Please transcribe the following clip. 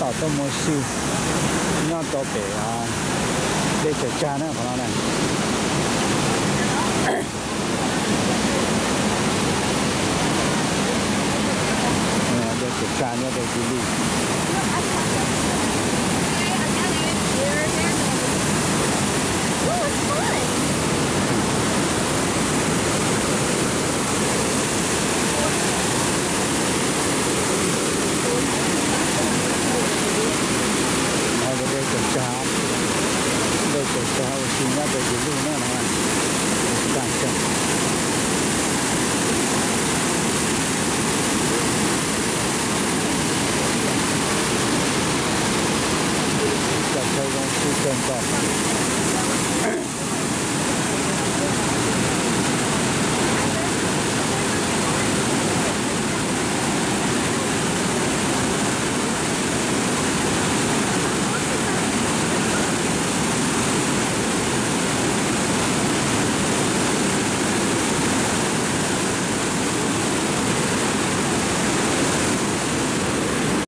Tuaj mus ua si nyob rau pem dej Tsaws Tsag na qhov no na. Dej Tsaws Tsag nyob rau Vis Lis.